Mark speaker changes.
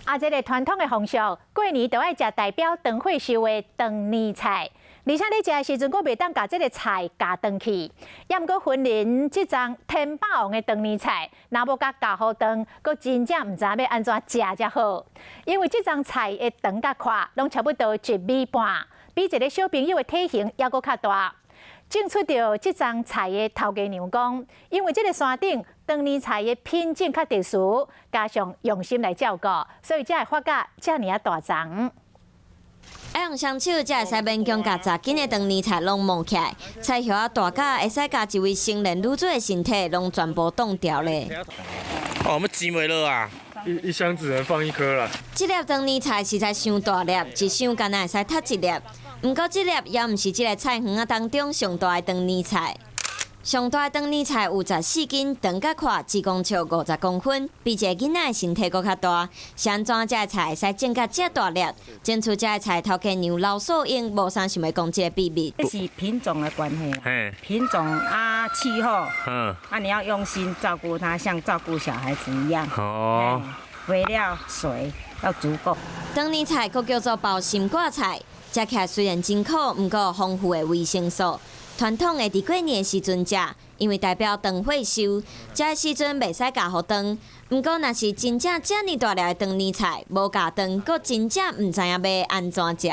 Speaker 1: 啊，這个傳統的風俗，過年都愛食代表長歲壽的長年菜，而且咧食的時陣，閣袂當共這个菜咬斷去。也毋過雲林這欉天霸王的長年菜，若無共咬予斷，閣真正毋知欲按怎食才好。因為這欉菜的長佮寬，攏差不多1米半，比一个小朋友的體型猶閣較大。種出著這欉菜的頭家娘講，因為這个山頂長年菜的品種較特殊，加上用心來照顧，所以才會發甲遮爾仔大叢。
Speaker 2: 愛用雙手才會使勉強共10斤的長年菜攏摸起來，菜葉仔大甲會使共一位成年女子的身體攏全部擋牢咧。
Speaker 3: 哦，我們擠袂落啊！
Speaker 4: 一箱只能放一顆啦。
Speaker 2: 這粒長年菜實在傷大粒，一箱干焦會使踢一粒。毋過這粒也毋是這个菜園仔當中上大的長年菜。上大的長年菜有14斤，長佮寬1公尺50公分，比一个囡仔的身體閣較大。是按怎這个菜會使種甲遮大粒？種出這个菜頭家娘劉素英無啥想欲講這个秘密。
Speaker 5: 這是品種的關係，品種啊，氣候，啊，你要用心照顧它，像照顧小孩子一樣。哦，肥料、水要足夠。
Speaker 2: 長年菜閣叫做包心掛菜，食起來雖然真苦，毋過有豐富的維生素。傳統會佇過年的時陣食，因為代表長歲壽，食的時陣袂使咬予斷。毋過若是真正遮爾大粒的長年菜，無咬斷，閣真正毋知影欲按怎食。